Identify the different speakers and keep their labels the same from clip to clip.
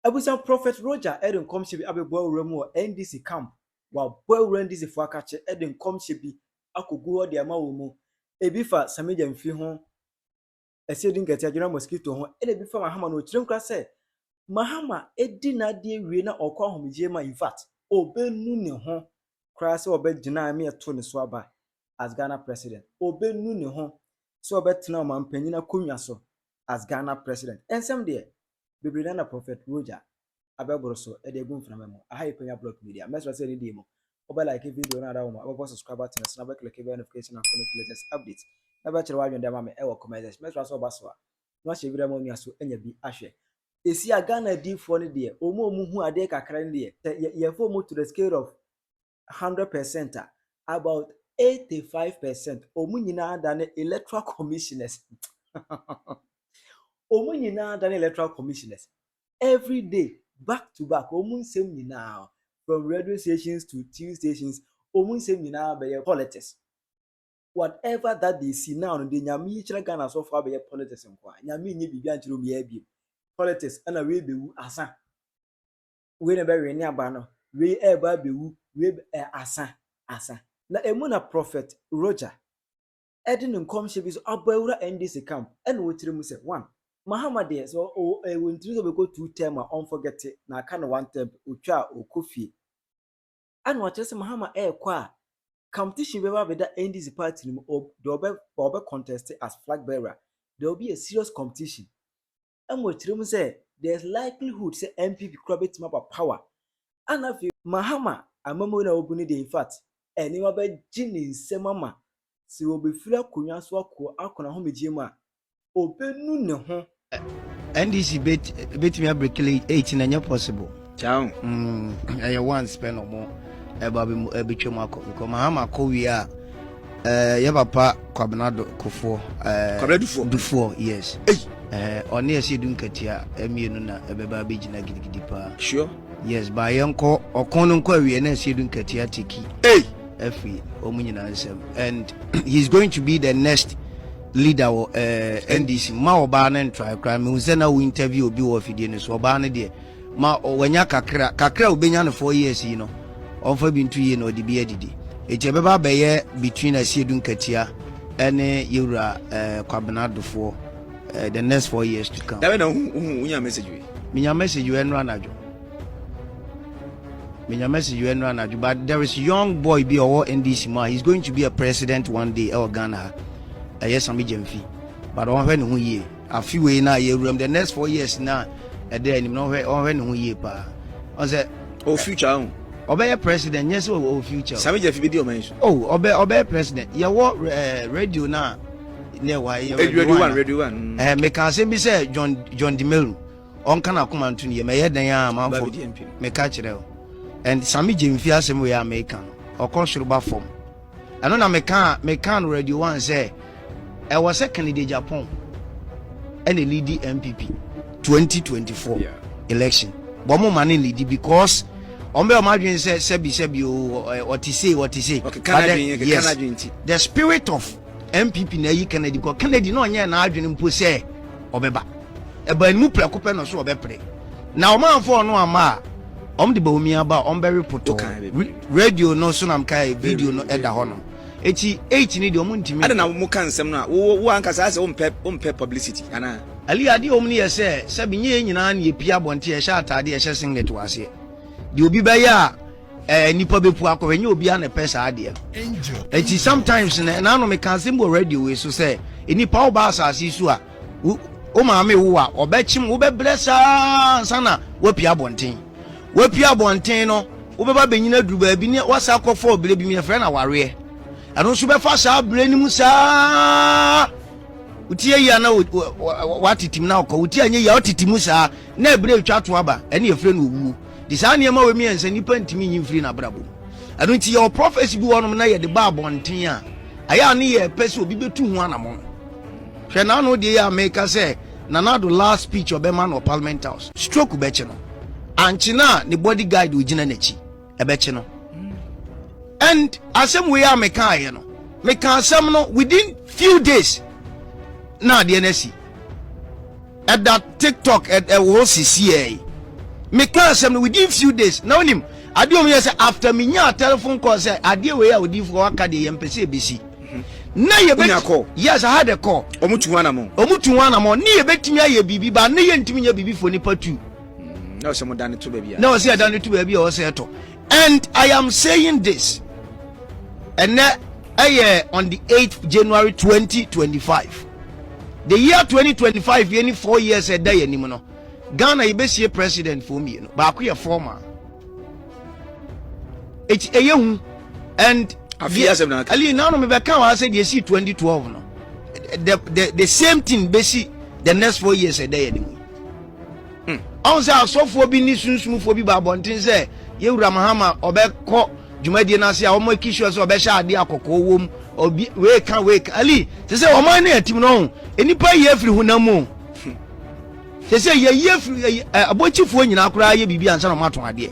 Speaker 1: Abusua Prophet Roger de nkɔmhyɛ bi abɛbɔ awura mu wɔ NDC camp. Wabɔ awura NDC foɔ akakye de nkɔmhyɛ bi akɔgu hɔ de ama wɔn mu. Ebi fa Sammy Gyamfi ho, Asiedu Nketia, General Mosquito ho, ɛna ebi fa Mahama no. Ɔkyerɛ mu koraa sɛ Mahama edi n'adeɛ wie na ɔkɔ ahomegye mu a, in fact, ɔbɛnu ne ho koraa sɛ ɔbɛgyina ama yɛto ne so aba as Ghana president. Ɔbɛnu ne ho sɛ ɔbɛtena ɔmanpanyin akonnwa so as Ghana president. Nsɛm deɛ bebree na Prophet Roger abɛboro so de agu mframa mu. Aha yɛ Panya Block Media. Mɛsrɛ sɛ ne deɛ mu wobɛ like video no ada wo ma wobɛbɔ subscribe button so na wobɛclick bell notification akɔ no latest update na bɛkyerɛ w'adwene de ama me ɛwɔ comment section. Mɛsrɛ sɛ ɔba so a na wahyɛ video ma onua so anya bi ahwɛ. Esi a Ghana diifoɔ no deɛ, wɔn a wɔn hu adeɛ kakra no deɛ, sɛ yɛfa wɔn to the scale of 100% a, about 85% wɔn nyinaa da ne electoral commissioners. Wɔn nyinaa da ne electoral commissioners. Every day, back to back, wɔn nsɛm nyinaa, from radio stations to TV stations, wɔn nsɛm nyinaa bɛyɛ politics. Whatever that they see now no de, Nyame yi kyerɛ Ghana asɔfo abɛyɛ politics nko a Nyame nye biribi ankyerɛ wɔn yɛ abiem politics. Ɛna wei bɛwu asa, wei na bɛwe ne aba no, wei ɛreba abɛwu, wei ɛ asa asa. Na emu na Prophet Roger ɛde ne nkɔmhyɛ bi so abɔ awura NDC camp, ɛna wɔkyerɛ mu sɛ one, Mahama deɛ, sɛ ɔ ɛwɔ ntiri sɛ ɔbɛkɔ two term a, ɔnforget na aka no one term, otwa a ɔkɔ fie. Ɛna wɔkyerɛ sɛ Mahama ɛrekɔ a, competition bɛba abɛda NDC party no mu. Deɛ ɔbɛ contest as flag bearer, there will be a serious competition. Ɛma wɔkyerɛ mu sɛ there is likelihood sɛ NPP kora bɛtumi aba power. Ɛna afei Mahama amamu na obu ne deɛ, in fact, nneɛma bɛgye ne nsam ama sɛ wɔbɛfiri akonnwa so akɔ n'ahomegye mu a, ɔbɛnu ne ho.
Speaker 2: NDC betumi abreak eight na ɛnyɛ possible.
Speaker 3: Ciao.
Speaker 2: Ɛyɛ once pɛ na ɔmo ɛba bɛ mu ɛbɛtwa mu akɔ because Mahama akɔ wie a, yɛ papa Kwabena Kofoɔ
Speaker 3: Kwabena Dufoɔ.
Speaker 2: Dufoɔ, yes.
Speaker 3: Ei.
Speaker 2: Ɔne Asiedu Nketia mmienu na ɛbɛba abɛgyina gidigidi paa.
Speaker 3: Sure.
Speaker 2: Yes, ba yɛnkɔ ɔko no nkɔ awie na Asiedu Nketia take
Speaker 3: Hey.
Speaker 2: afiri ɔmo nyinaa nsɛm and he is going to be the next leader wɔ NDC. Ma ɔbaa no ntrae koraa. Mehu sɛ na wo interview obi wɔ afidie no so. Ɔbaa no deɛ, ma wanya kakra kakra a obɛnya no 4 years yi no, ɔmfa bi nto yie na ɔde bi adidi. Ɛti ɛbɛba abɛyɛ between Asiedu Nketia ɛne yɛwura Kwabena Dofoɔ the next 4 years to come.
Speaker 3: Dabe na hu unya message we.
Speaker 2: Menya message wɔ ɛno anadwo, menya message wɔ ɛno anadwo. But there is young boy bi a ɔwɔ NDC mu a he is going to be a president one day ɛwɔ Ghana ha, ɛyɛ Sammy Gyamfi, but ɔnhwɛ ne ho yie. Afi wei na yɛwuram the next 4 years na ɛda anim na ɔnhwɛ ne ho yie paa. Ɔsɛ
Speaker 3: Oh, future ho.
Speaker 2: Ɔbɛyɛ president, nyɛ sɛ ɔwɔ future.
Speaker 3: Sammy Gyamfi bi di ɔman so.
Speaker 2: Oh, ɔbɛyɛ president. Yɛwɔ radio na ne ɛwɔ ha yɛ
Speaker 3: Radio One, Radio One.
Speaker 2: Meka asɛm bi sɛ John Dumelo ɔnka n'akoma nto ne yɛ mɛyɛ dan a
Speaker 3: Ba
Speaker 2: amanfo
Speaker 3: bi di MP.
Speaker 2: Meka kyerɛ o, and Sammy Gyamfi asɛm wei a meka no, ɔkɔ soro ba fam. Ɛno na meka no Radio One sɛ ɛwɔ sɛ Kennedy Agyapong ɛna lead NPP 2024 election, bɔn mo ma ne lead because ɔmo bɛ ɔmo adwene sɛ sɛbi sɛbi o, ɔte sei, ɔte sei.
Speaker 3: Okay,
Speaker 2: But
Speaker 3: Canada
Speaker 2: then,
Speaker 3: yes.
Speaker 2: yes,
Speaker 3: Canada nti.
Speaker 2: The spirit of NPP na ayi Kennedy because Kennedy na ɔnyɛ n'adwene mpo sɛ ɔbɛba. Ɛba animu prɛko pɛ na so ɔbɛpere na ɔmanfo ɔno ama a ɔmo de Bawumia aba a, ɔmo bɛwe potɔ.
Speaker 3: Woka bebree.
Speaker 2: Radio no so nam kae, video no ɛda hɔ no. Eti eight ni deɛ, ɔmo ntumi.
Speaker 3: Ada na mo ka nsɛm no a, wo ankasa sɛ wompɛ publicity ana?
Speaker 2: Ali, adeɛ ɔmo no yɛ sɛ sɛbi nye yɛn nyinaa na yɛpie abɔnten, yɛhyɛ ataade, yɛhyɛ singlet wɔ aseɛ deɛ, obi bɛyɛ a nipa bɛpu akɔhwɛ, nye obiara na ɛpɛ saa adeɛ no. Eti sometimes na n'ano meka asɛm wɔ radio wei so sɛ nipa woba asase yi so a, wo maame wo a ɔbɛkyem, wobɛbrɛ saa ansa na woapie abɔnten. Woapie abɔnten no, wobɛba bɛnyina duru baabi ne wasa akɔfa ɔbrɛ bi mu, yɛfrɛ no awareɛ. Ɛno nso bɛfa saa berɛ no mu saa. Wotie yi a na watetem na ɔkɔ. Wotie anyɛ yi a, ɔtete mu saa na ɛberɛ atwa to aba, ɛne yɛfrɛ no owuo. De saa nneɛma wɔ mmiɛnsa, nnipa ntumi nyi mfiri n'abrabɔ mu. Ɛno nti yɛwɔ prophecy bi wɔnom na yɛde ba abɔnten a, ɛyɛ a ne yɛpɛ sɛ obi bɛtu ho anammɔn. Hwɛ n'ano deɛ yɛ a meka sɛ Nana Addo last speech ɔbɛma no wɔ Parliament House, stroke bɛkye no. Ankye no a, ne body guard ogyina n'akyi ɛbɛkye no. And asɛm wei a mekaeɛ no, meka asɛm no within few days na adeɛ no asi. Ɛda TikTok ɛwɔ sisiɛ yi. Meka asɛm no within few days na wonim adeɛ ɔmo yɛ sɛ after menyaa telephone call sɛ adeɛ wei a odiifoɔ waka deɛ yɛmpɛ sɛ ɛbɛsi na yɛbɛ yes I had a call.
Speaker 3: Ɔmo tu ho anamɔ.
Speaker 2: Ɔmo tu ho anamɔ ne yɛbɛtumi ayɛ biribi ba ne yɛntumi nyɛ biribi for nipa tu.
Speaker 3: Na ɔsɛ mo dane to baabi
Speaker 2: a. Na ɔsɛ yɛdane to baabi a ɔsɛ ɛtɔ and I am saying this ɛnɛ ɛyɛ on the 8th January 2025 the year 2025 yɛ ni 4 years ɛda yɛn anim no. Ghana yɛbɛsie president foɔ mmienu, baako yɛ former. Eti ɛyɛ hu and
Speaker 3: afi asɛm na aka.
Speaker 2: Ali nanu mi bɛka wa sɛ deɛ esi 2012 no the same thing bɛsi the next 4 years ɛda yɛn anim. Ɔn sɛ asɔfoɔ bi ne sunsumfoɔ bi ba abɔnten sɛ yɛwura Mahama ɔbɛkɔ dwumadie no ase a wɔn aki sure sɛ ɔbɛhyɛ adeɛ akɔkɔɔ wɔm obi wei ka wei ka. Ali sɛ ɔman no yɛ tim no ɔho nnipa yi afiri honam mu sɛ yɛyi afiri abɔkyifoɔ nyinaa koraa yɛ biribi ansa na ɔmo atɔn adeɛ.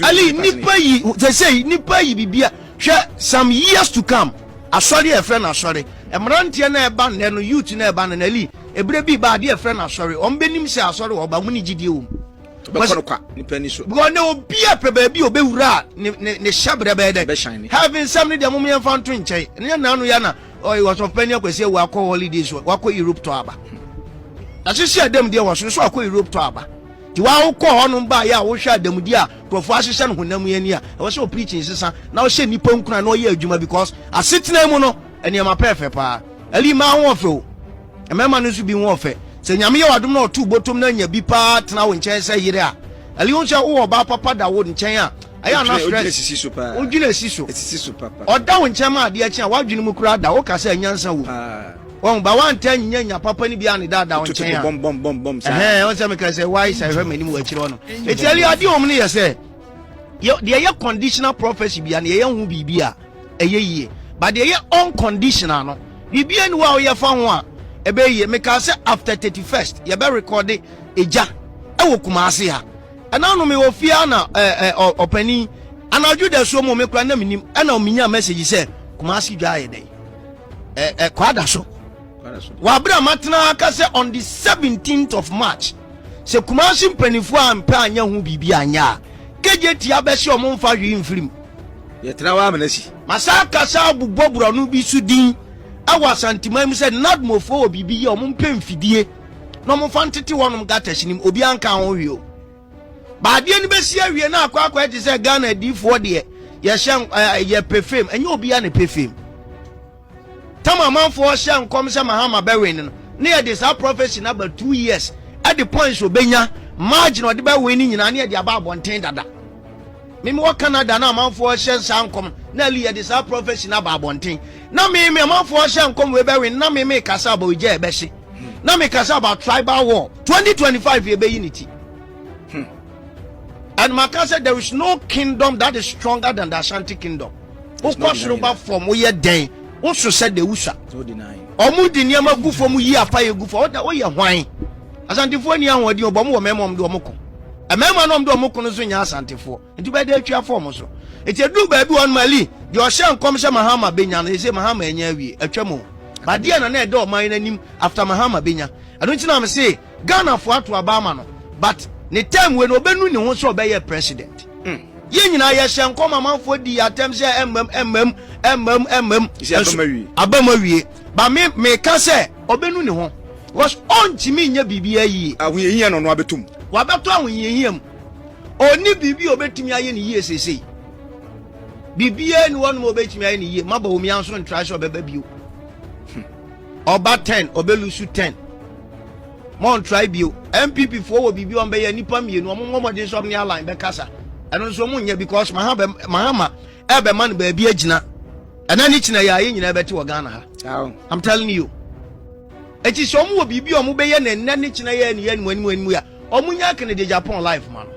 Speaker 2: Ali nipa yi sɛ nipa yi biribi a hwɛ some years to come asɔre a yɛfrɛ no asɔre mmeranteɛ na ɛba nnɛ no, youth na ɛba no na ali ebere bi ba adeɛ yɛfrɛ no asɔre, wɔn bɛnim sɛ asɔre wɔ ɔba wɔn ni gyidie wɔ mu.
Speaker 3: Bɛkɔ no kwa nipa ni so.
Speaker 2: Because ne obi a pɛ baabi a obɛwura a ne hyɛbrɛ bɛyɛ dɛ heaven nsɛm ne deɛ mom yɛmfa nto nkyɛn ne yɛ naano yɛ na ɔyɛ ɔsɔfopani Akwasi awu akɔ holidays, wakɔ Europe tɔ aba ahyehyɛ adam deɛ wɔ so so akɔ Europe tɔ aba nti wawokɔ hɔnom ba yɛ a wohwɛ adamudi a nkurɔfoɔ ahyehyɛ no honam yi ani a ɛwɔ sɛ ɔpreaching sesa na ɔhyɛ nnipa nkura na ɔyɛ adwuma because asetena mu no nneɛma pɛɛfɛ paa. Ali mmaa ho ɔfɛ o, mmarima no nso bi ho ɔfɛ. Sɛ Nyame yɛ wadom na ɔto bɔtɔm na anya bi paa tena wo nkyɛn sɛ yere a, Ali wo sɛ wowɔ ɔbaa papa da wo nkyɛn a ɛyɛ ana stress wodwene si so ɔda wo nkyɛn ma adeɛ kye a wadwene mu koraa da woka sɛ nyansa wɔ wɔn ba wanta nyinya nya papa no bi a ne daadaa wo nkyɛn a ɛhɛn wɔn sɛ meka sɛ wae sɛ hwɛ m'anim wɔ akyire hɔ no. Eti Ali adeɛ wɔm no yɛ sɛ deɛ yɛ conditional prophecy bia no yɛyɛ ho biribi a ɛyɛ yie, but deɛ yɛ unconditional no biribi ani hɔ a woyɛ fa ho a ɛbɛyɛ yie. Meka sɛ after 31st yɛbɛ record egya ɛwɔ Kumase ha. Ɛna no mewɔ fie na ɛɛ ɛ ɔpanin anadwo da suo mu me kora na menim ɛna menya message sɛ Kumase dwa ayɛ dɛn ɛ ɛ kwada so wabere a matena aka sɛ on the 17th of March sɛ Kumase mpanimfoɔ a mpɛ anyɛ ho biribi anyɛ a kegye tia bɛhyɛ ɔmo mfa hwee mfirim.
Speaker 3: Yɛtena hɔ amena si.
Speaker 2: Masa akasa abobɔ borɔno bi so din ɛwɔ Asanteman mu sɛ nadmofoɔ wɔ biribi yɛ ɔmo mpɛ mfidie na ɔmo fa ntete hɔnom gutters nim obi anka ho hwee o baadeɛ no bɛsi awie na akɔ akɔ ɛte sɛ Ghana adiifoɔ deɛ yɛhyɛ ɛɛ yɛpɛ fame. Ɛnyɛ obiara na ɛpɛ fame. Tam amanfoɔ hyɛ nkɔm sɛ Mahama bɛwin no ne yɛde saa prophecy no aba 2 years ɛde points obɛnya, margin ɔde bɛwin no nyinaa ne yɛde aba abɔnten dada. Mimi wɔ Canada na amanfoɔ hyɛ saa nkɔm na ali yɛde saa prophecy no aba abɔnten na mimi amanfoɔ hyɛ nkɔm wei bɛwin na mimi kasa about ogya ɛbɛhye na mi kasa about tribal war 2025 yɛbɛyi ne ti and maka sɛ there is no kingdom that is stronger than the Ashanti Kingdom. Wokɔ soro ba fam woyɛ dɛn woso sɛ de wusa ɔmo de nneɛma gu fam yi afa yɛ gu fam ɔda woyɛ hwan. Asantefoɔ ni ahoɔden ɔbɔ ɔmo wɔ mmarima ɔmo de ɔmo ko mmarima no ɔmo de ɔmo ko no nso nyɛ Asantefoɔ nti bɛyɛ de atwa fɔm so nti edu baabi wɔn mali deɛ ɔhyɛ nkɔm sɛ Mahama benya no ɛsɛ Mahama anya awie atwa mu badeɛ na na ɛda ɔman n'anim after Mahama benya ɛno nti na mo se Ghanafoɔ ato aba ama no, but ne term wei no ɔbɛnu ne ho sɛ ɔbɛyɛ president. Yɛn nyinaa yɛhyɛ nkɔm, amanfoɔ di atɛm sɛ ɛmmam ɛmmam ɛmmam ɛmmam. Abam awie ba me meka sɛ ɔbɛnu ne ho because ɔntumi nyɛ biribi ayie.
Speaker 3: Ahohiahia na ɔno abɛtum.
Speaker 2: Wabɛtɔ ahohiahia mu. Ɔni biribi a ɔbɛtumi ayɛ ne yie seesei. Biribiara ni wɔnom a ɔbɛtumi ayɛ ne yie. Maba omia nso ntra sɛ ɔbɛba bio. Ɔba 10 ɔbɛlose 10. Mo ntry bio. NPP foɔ wɔ biribi wɔn bɛyɛ nipa mmienu wɔn mmɔ mmɔden sɛ wɔn ne align bɛkasa. Ɛno nso wɔn nyɛ because Mahama ɛbɛma no baabi agyina. Ɛna ne kyina yɛ a yɛn nyinaa bɛte wɔ Ghana ha. I'm telling you. Eti sɛ wɔn wɔ biribi a wɔn bɛyɛ na ɛnɛ ne kyina yɛ ne yɛ anim anim anim a wɔn nya Kennedy Agyapong life ma no.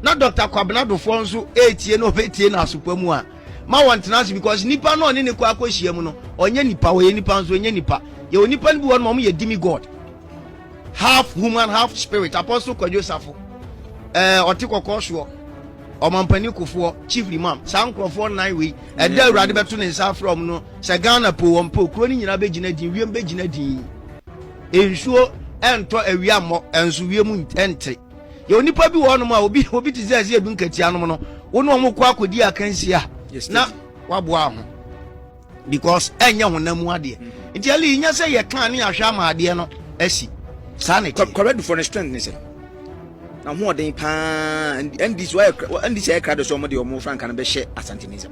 Speaker 2: Na Dr. Kwabena Dofoɔ nso etie na ɔbɛtie na asopa mu a ma wɔn tena ase because nipa no ɔne ne kɔ akɔhyia mu no ɔnyɛ nipa, ɔyɛ nipa nso ɔnyɛ nipa. Yɛwɔ nipa no bi wɔ no ma ɔmo yɛ demigod, half human half spirit. Apostle Kwadwo Safo ɔte kɔkɔɔ soɔ, ɔmampanin kofoɔ, chief imam, saa nkurɔfoɔ nnan wei ɛda Awurade bɛto ne nsa afrɛ ɔmo no sɛ Ghana po wɔn po kuro no nyinaa bɛgyina din, wiem bɛgyina din, nsuo ɛntɔ, awia mmɔ, ɛnso wiem ɛnte. Yɛwɔ nnipa bi wɔ hɔnom a obi obi te sɛ ɛsɛ edu nkatia nom no, wo ne wɔn kɔ akɔdi akansi a na waboa ho because ɛnyɛ honam mu adeɛ. Mm-hmm. Nti ɛli nyɛ sɛ yɛ kan ne ahwɛ ama adeɛ no asi. Saa na ɛteɛ.
Speaker 3: Kɔrɛdufoɔ no strength ne sɛ na hoɔden paa NDC wayɛ NDC ayɛ krado sɛ wɔn de wɔn frankaa no bɛhyɛ Asante ne nsam.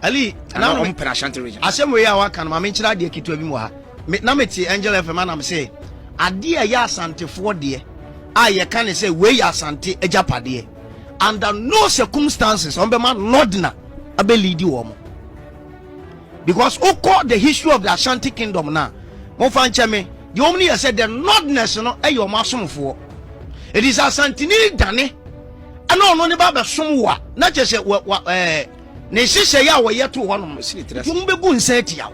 Speaker 2: Ali,
Speaker 3: na wɔn pere Ashanti region.
Speaker 2: Asɛm wei a waka no ma menkyerɛ adeɛ ketewa bi mu wɔ ha. Me, na mete Angel FM anam sɛ adeɛ a ɛyɛ Asantefoɔ deɛ a yɛka ne sɛ wei yɛ Asante agyapadeɛ. Under no circumstances wɔn bɛma Northerner abɛliidi wɔn. Because wokɔ the history of the Ashanti kingdom na momfa nkyɛ me deɛ wɔn no yɛ sɛ the Northerners no yɛ wɔn asomfoɔ. Ɛti sɛ Asanteni dane ɛna ɔno ne ba bɛsom wo a na kyerɛ sɛ wa wa ɛɛ ne nhyehyɛeɛ a wɔyɛ to hɔnom no nti wɔn bɛgu nsa atia wo.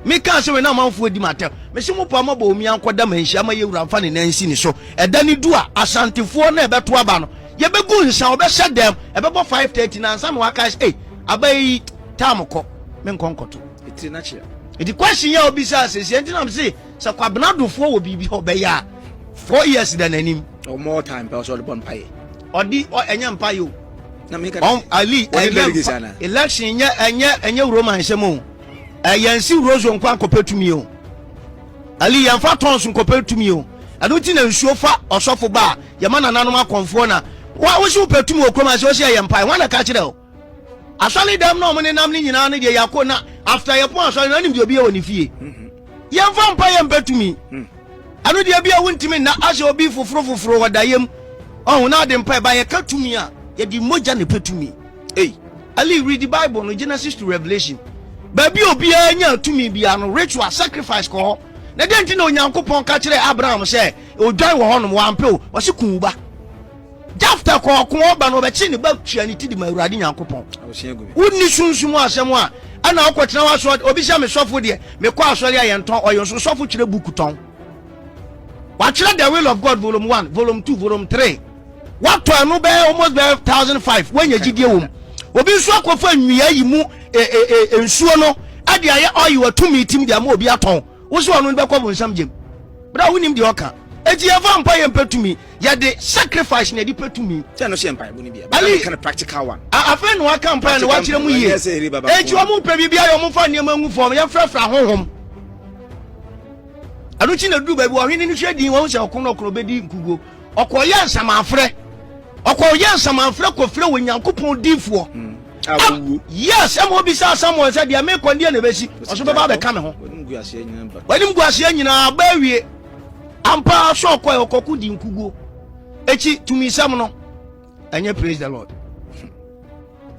Speaker 2: Mekaa sɛ wei na amanfoɔ adi m'atɛm. Mese mo paa mabɔ omi ankɔda manhyia ma yɛwura mfa ne nan nsi ne so. Ɛda no du a, Asantefoɔ no a ɛbɛto aba no, yɛbɛgu nsa, wɔbɛhyɛ dɛm, ɛbɛbɔ 5:30 na ansa na wɔakae sɛ, ei, aba yi time kɔ, menkɔ nkɔto.
Speaker 3: Etiri no akyea.
Speaker 2: Nti question yi a wobisaa seesei nti na mese sɛ Kwabena Dofoɔ wɔ biribi a ɔbɛyɛ a, 4 years da n'anim.
Speaker 3: Ɔwɔ more time pɛ ɔsɛ ɔde bɔ mpaeɛ.
Speaker 2: Ɔde, ɛnyɛ mpaeɛ o.
Speaker 3: Na meka
Speaker 2: Ɔn, Ali,
Speaker 3: wɔne
Speaker 2: ɛnyɛ
Speaker 3: delegates
Speaker 2: mpa,
Speaker 3: anaa?
Speaker 2: election nyɛ, ɛnyɛ, ɛnyɛ Roman nsɛm o. Ɛ yɛn si rozo nkwa nkɔpɛ tumi o. Ali yɛn fa tɔns nkɔpɛ tumi o. Ɛno ti na nsuo fa ɔsɔfo ba a yɛma nananom akɔnfoɔ na wa wosi wopɛ tumi wɔ kurom ase wosi ɛyɛ mpae wɔn na ka kyerɛ o. Asɔre dɛm na wɔn nenam ne nyinaa no deɛ yɛakɔ na after yɛpɔn asɔre no anim deɛ obi yɛ wɔ ne fie. Yɛn fa mpa yɛn mpɛ tumi. Ɛno deɛ bi a wontumi nna asɛ obi foforo foforo wɔ dayɛ mu. Ɔho na ade mpa ɛba yɛka tumi a yɛde mogya na ɛpɛ tumi.
Speaker 3: Ei.
Speaker 2: Ali, read the Bible no, Genesis to Revelation. Baabi a obiara nya tumi biara no, ritual, sacrifice kɔ hɔ. Na dɛn nti na Onyankopɔn ka kyerɛɛ Abraham sɛ odwan wɔ hɔnom, wampɛ o, ɔse kun wo ba. Jafta kɔ ɔko ɔba no ɔbɛkye ne ba tua ne ti de ma Awurade Nyankopɔn. Wonni sunsum asɛm a ɛna wokɔtena w'asɔre, obi sɛ me sɔfo deɛ, mekɔ asɔre a yɛntɔn ɔyɛ nso sɔfo twerɛ book tɔn. Watwerɛ The Will of God volume 1, volume 2, volume 3. Watɔ ɛno bɛyɛ almost bɛyɛ 1005 woanya gyidie wɔ mu. Obi nso akɔfa nnua yi mu e, e, e, nsuo no ɛde ayɛ oil atumi tim de ama obi atɔn. Wo sɛ ɔno no bɛkɔ bonsam gyem. Berɛ a wonim deɛ ɔka. Enti yɛmfa mpa yɛn pɛ tumi. Yɛde sacrifice na yɛde pɛ tumi.
Speaker 3: Sɛ ɛno so yɛ mpaebɔ no bi a, but na meka no practical one.
Speaker 2: Afei na waka mpae na wakyerɛ mu yie. Enti wɔn pɛ biribi ayɛ wɔn fa nneɛma ngu fam yɛmfrɛfrɛ ahonhom. Ɛno nti na duru baabi ɔhene no hwɛ din wɔn sɛ ɔko no ɔko no ɔbɛdi nkuguo. Ɔkɔyɛ nsamanfrɛ. Ɔkɔyɛ nsamanfrɛ kɔfrɛ wɔ Nyankopɔn difoɔ.
Speaker 3: Hmm.
Speaker 2: Yes, ɛma obisaa Samuel sɛ deɛ mekɔ deɛ na ɛbɛsi. Ɔso bɛba abɛka me ho. W'anim gu aseɛ nyinaa ba awie. Ampa so ɔkɔɛ ɔkɔko di nkuguo. Ekyi tumisɛm no ɛnyɛ praise the Lord.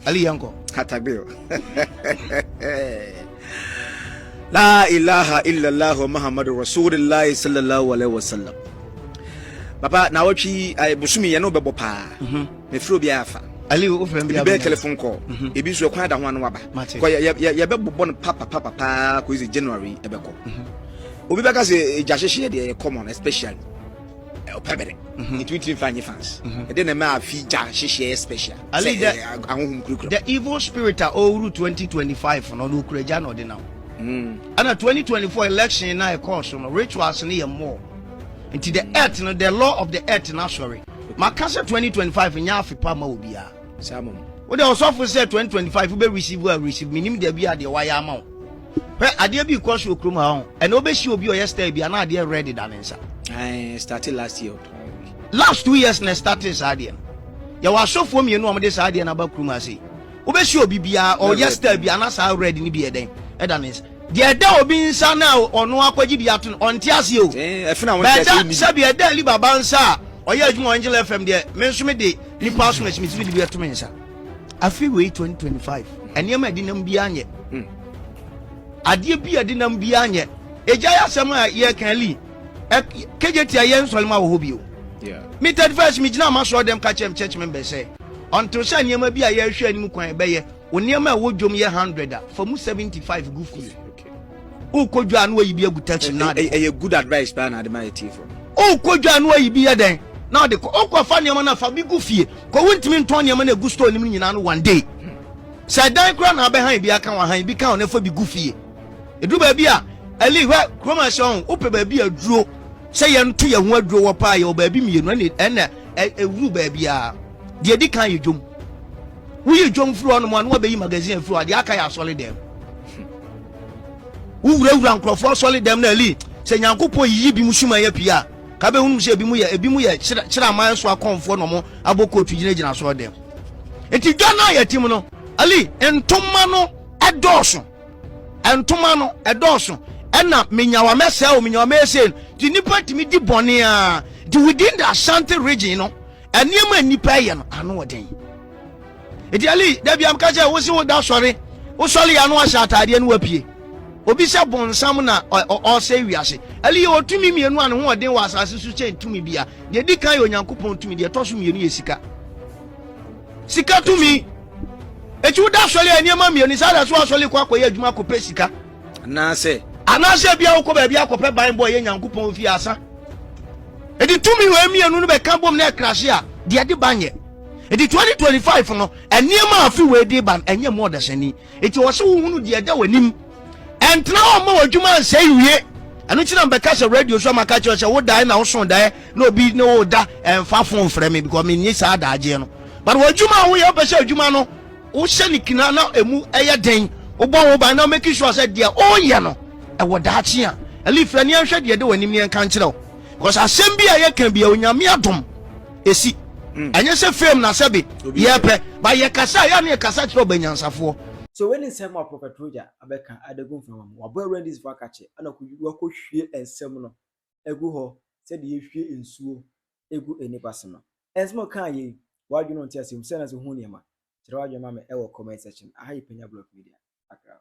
Speaker 2: Ali yɛnkɔ.
Speaker 3: Katabir. La ilaha illallah Muhammadu Rasulullah sallallahu alaihi wasallam. Papa na wɔtwi bosomi yɛne wobɛbɔ paa. Mhm. Mefrɛ obi afa.
Speaker 2: Ali wo frɛ
Speaker 3: bi bɛyɛ telephone call. Mhm. Ebi nso ɛkwan da ho ano aba. Kɔ yɛbɛbobɔ no papa papa paa kɔ sɛ January ɛbɛkɔ. Mhm. Obi bɛka sɛ gya hyehyeɛ deɛ ɛyɛ common especially ɔpɛ bɛrɛ mhm. nti wontumi mfa nye fans mhm. ɛde na ɛma afi gya hyehyeɛ yɛ special sɛ ahohom kurakura
Speaker 2: the evil spirit a ɔwuru 2025 no ɔde okura gya na ɔde nam ɛna 2024 election na ɛkɔɔ so no rituals no yɛ more nti the earth no the law of the earth no asɔre maka sɛ 2025 nyɛ afe pa ma obiara wode ɔsɔfo sɛ 2025 wobɛ receive a receive menim da bi a deɛ wayɛ ama wo. Hwɛ adeɛ bi rekɔ so wɔ kurom ha ho. Ɛna wobɛhyia obi a ɔyɛ style bi ana adeɛ red da ne nsa.
Speaker 3: Ɛɛ started last year.
Speaker 2: Last 2 years na started saa adeɛ no. Yɛwɔ asɔfoɔ mmienu a wɔde saa adeɛ no aba kurom ha sei. Wobɛhyia obi biara ɔyɛ style bi ana saa red no bi yɛ dɛn ɛda ne nsa. Deɛ ɛda obi nsa na ɔno akɔgye bi ato no ɔnte aseɛ o. Bɛɛda sɛbi ɛda Ali Baba nsa a ɔyɛ adwuma wɔ Angel FM deɛ me nso me de nipa asom akyi metumi de bi ɛto me nsa. Afe wei 2025 nneɛma a ɛde nam biara nyɛ. Hmm. Adeɛ bi a ɛde nam biara nyɛ. Egya yɛ asɛm a yɛka li. Kegye tia yɛn nsɔre ma wɔ hɔ bio. Me 31st me gyina ama sɔrɔ dɛm ka kyerɛ m church members sɛ ɔnto sɛ nneɛma bi a yɛrehwɛ anim kwan bɛyɛ wo nneɛma a ɛwɔ dwom yɛ 100 a fa mu 75 gu fie. Wokɔ dwa no wayi bi agu taxi na ade.
Speaker 3: Ɛyɛ good advice paa na ade ma yɛ tiefo.
Speaker 2: Wokɔ dwa no wayi bi yɛ dɛn na ade kɔ. Wokɔ fa nneɛma no fa bi gu fie. Kɔ wontumi ntɔn nneɛma no egu store no mu nyinaa no one day. Sɛ dan koraa na abɛhan bi aka wɔn han bi ka wɔn na fa bi gu fie. Edu baabi a ɛli hwɛ kurom ahyɛ wɔn wopɛ baabi aduro sɛ yɛnto yɛn ho aduro wɔ paa yɛ wɔ baabi mmienu ɛna ɛna. ɛwuru baabiara. Deɛ ɛdi kan yɛ dwom. Woyi dwom firi hɔ nom a na wabɛyi magazine afiri hɔ a deɛ aka yɛ asɔre dɛm. Wowurawura nkurɔfoɔ asɔre dɛm na ali sɛ Nyankopɔn yiyi bi mu suma yɛ pii a ka bɛhunu sɛ ebi mu yɛ ebi mu yɛ kyerɛ aman so akɔmfoɔ na ɔmo abɔ kootu gyinagyina asɔre dɛm. Nti dwa no a yɛte mu no ali ntoma no ɛdɔɔso. Ntoma no ɛdɔɔso ɛna menyawa mɛsɛe o menyawa mɛsɛe no nti nipa tumi di bɔne a nti within the Ashanti region no nneɛma a nipa yɛ no ano ɔden nti ali dabi am ka sɛ wosi wo da sɔre wosɔre yɛ ano ahyɛ ataadeɛ no wapue obi sɛ bɔnsam na ɔsɛ wiase ali yɛ ɔtumi mmienu a ne ho ɔden wɔ asase so kyɛn tumi bia deɛ di kan yɛ Onyankopɔn tumi deɛ ɛtɔ so mmienu yɛ sika. Sika tumi. Eti woda asɔre a nneɛma mmienu saa da so asɔre kɔ akɔyɛ adwuma akɔpɛ sika.
Speaker 3: Anaasɛ.
Speaker 2: Anaasɛ bia wokɔ baabi akɔpɛ ban bɔ ɛyɛ Nyankopɔn fie asa. Eti tumi wɔ mmienu no bɛka bom na ɛkrahye a deɛ ɛde ba nyɛ. Eti 2025 no nneɛma a afe wei de ba no ɛnyɛ mu ɔdasani. Enti ɛwɔ sɛ wohunu deɛ ɛda w'anim. Ɛntena hɔ mma w'adwuma nsɛe wie. Ɛno nti na mebɛka sɛ radio so a maka kyerɛ sɛ wodae na woso daeɛ na obi ne wo da ɛmfa phone frɛ me because menni saa daagyeɛ no. But w'adwuma a woyɛ wopɛ sɛ adwuma no wohyɛ ne kina na emu ɛyɛ den wobɔ ho ban na make sure sɛ deɛ woyɛ no ɛwɔ daakye a ɛli frɛ ne yɛnhwɛ deɛ ɛda w'anim ne yɛnka nkyerɛ wo because asɛm bi a yɛka bi a Onyame adom esi mm. Ɛnyɛ sɛ fame na sɛbe yɛpɛ ba yɛkasa yɛ ne yɛkasa kyerɛ ɔbɛnyansafoɔ.
Speaker 1: So wei ne nsɛm a Prophet Roger abɛka ade gu mframa mu. Wabɔ awura ndisifo akakye ɛna wakɔhwie nsɛm no agu hɔ sɛdeɛ yɛhwie nsuo gu nnipa so no. Nsɛm a ɔkaa yei, w'adwene nte aseɛ mu sɛ na sɛ hu nneɛma. Kyerɛ w'adwene ma me ɛwɔ comment section. Aha yɛ Panya Block Media. Accra.